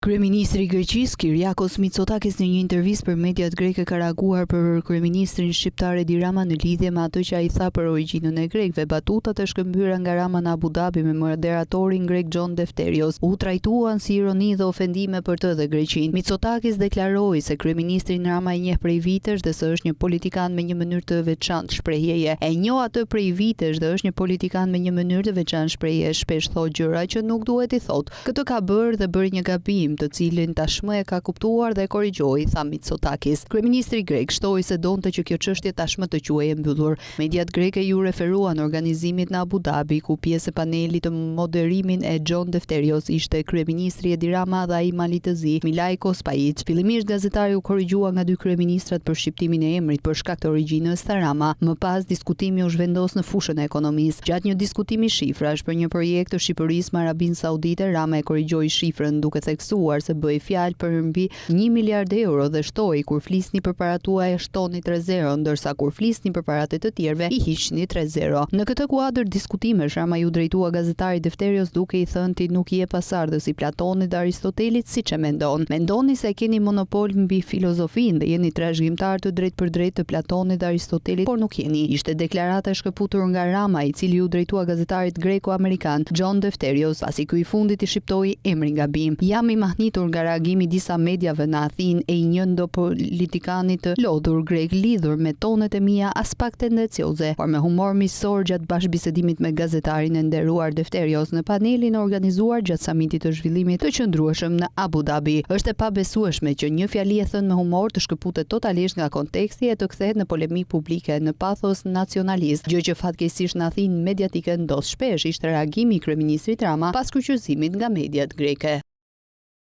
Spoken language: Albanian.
Kryeministri i Greqisë, Kyriakos Mitsotakis në një intervistë për mediat greke ka reaguar për kryeministrin shqiptar Edi Rama në lidhje me atë që ai tha për origjinën e grekëve. Batutat e shkëmbyera nga Rama në Abu Dhabi me moderatorin grek John Defterios u trajtuan si ironi dhe ofendime për të dhe Greqinë. Mitsotakis deklaroi se kryeministrin Rama e njeh prej vitesh dhe se është një politikan me një mënyrë të veçantë shprehjeje. E njoh atë prej vitesh dhe është një politikan me një mënyrë të veçantë shprehjeje, shpesh thotë gjëra që nuk duhet t'i thotë. Këtë ka bërë dhe bëri një gabim, të cilin tashmë e ka kuptuar dhe e korrigjoi, tha Mitsotakis. Kryeministri grek shtoi se donte që kjo çështje tashmë të quhej e mbyllur. Mediat greke iu referuan organizimit në Abu Dhabi, ku pjesë e panelit të moderimin e John Defterios ishte kryeministri Edi Rama dhe ai i Malit të Zi, Milojko Spajiç. Fillimisht gazetari u korrigjua nga dy kryeministrat për shqiptimin e emrit për shkak të origjinës, tha Rama. Më pas diskutimi u zhvendos në fushën e ekonomisë. Gjatë një diskutimi shifrash për një projekt të Shqipërisë me Arabinë Saudite, Rama e korrigjoi shifrën, duke theksuar se bëhej fjalë për mbi një miliard euro dhe shtoi, kur flisni për paratë tuaja shtoni tre zero, ndërsa kur flisni për paratë e të tjerëve i hiqni tre zero. Në këtë kuadër diskutimesh, Rama iu drejtua gazetarit Defterios duke i thënë ti nuk je pasardhës i Platonit dhe Aristotelit siç e mendon. Mendoni se e keni monopol mbi filozofinë dhe jeni trashëgimtarë të drejtpërdrejtë të Platonit dhe Aristotelit, por nuk jeni, ishte deklarata e shkëputur nga Rama, i cili iu drejtua gazetarit greko-amerikan, John Defterios, pasi ky i fundit i shqiptoi emrin gabim. Jam i mahnitur nga reagimi i disa mediave në Athinë e i një ndonjë politikani të lodhur grek lidhur me tonet e mia aspak tendencioze, por me humor miqësor gjatë bashkëbisedimit me gazetarin e nderuar Defterios në panelin e organizuar gjatë samitit të zhvillimit të qëndrueshëm në Abu Dhabi. Është e pabesueshme që një fjali e thënë me humor të shkëputet totalisht nga konteksti e të kthehet në polemikë publike në pathos nacionalist, gjë që fatkeqësisht në Athinë mediatike ndodh shpesh, ishte reagimi i kryeministrit Rama pas kryqëzimit nga mediat greke.